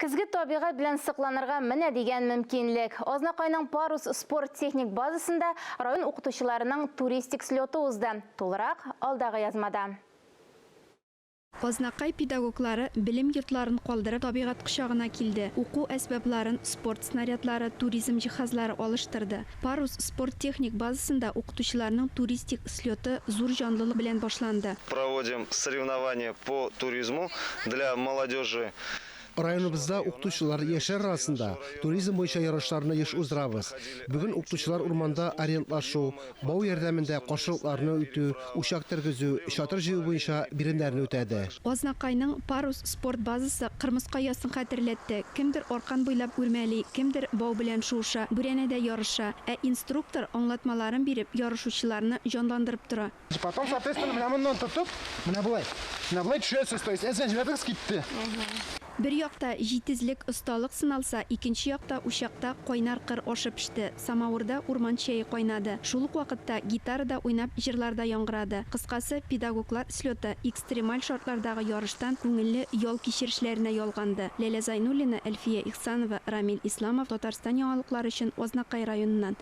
Көзге табигать белән сокланырга менә дигән мөмкинлек. Азнакайның Парус спорт-техник базасында район укытучыларының туристик слеты узды. Тулырак, алдагы язмада. Азнакай педагоглары белем йортларын калдырып, табигать кочагына килде, уку әсбапларын спорт снарядлары, туризм җиһазлары алыштырды. Парус спорт-техник базасында укытучыларның туристик слеты зур җанлылык белән башланды. Проводим соревнования по туризму для молодежи. Районыбызда укытучылар, яшьләр арасында туризм буенча ярышларны еш уздырабыз. Бүген укытучылар урманда ориентлашу, бау ярдәмендә каршылыкларны үтү, учак тергезү, чатыр җыю буенча биремнәрне үтәде. Азнакайның Парус спорт базасы кырмыска оясын хәтерләтте, кемдер аркан буйлап үрмәли, кемдер бау белән шуыша, бүрәнәдә ярыша, ә инструктор, аңлатмаларын биреп, ярышучыларны җанландырып тора. Потом, соответственно, менә моннан тотып, менә болай. Менә болай төшәсез, то есть әзгә җибәрдегез, китте. Бер якта җитезлек, осталык сыналса, икенче якта учакта кайнар кыр ашы пеште, самавырда урман чәе кайнады. Шул ук вакытта гитарада уйнап җырлар да яңгырады. Кыскасы, педагоглар слеты экстремаль шартлардагы ярыштан күңелле ял кичерешләренә ялганды. Ләлә Зайнуллина, Әлфия Ихсанова, Рамил Исламов, Татарстан яңалыклары өчен Азнакай районыннан.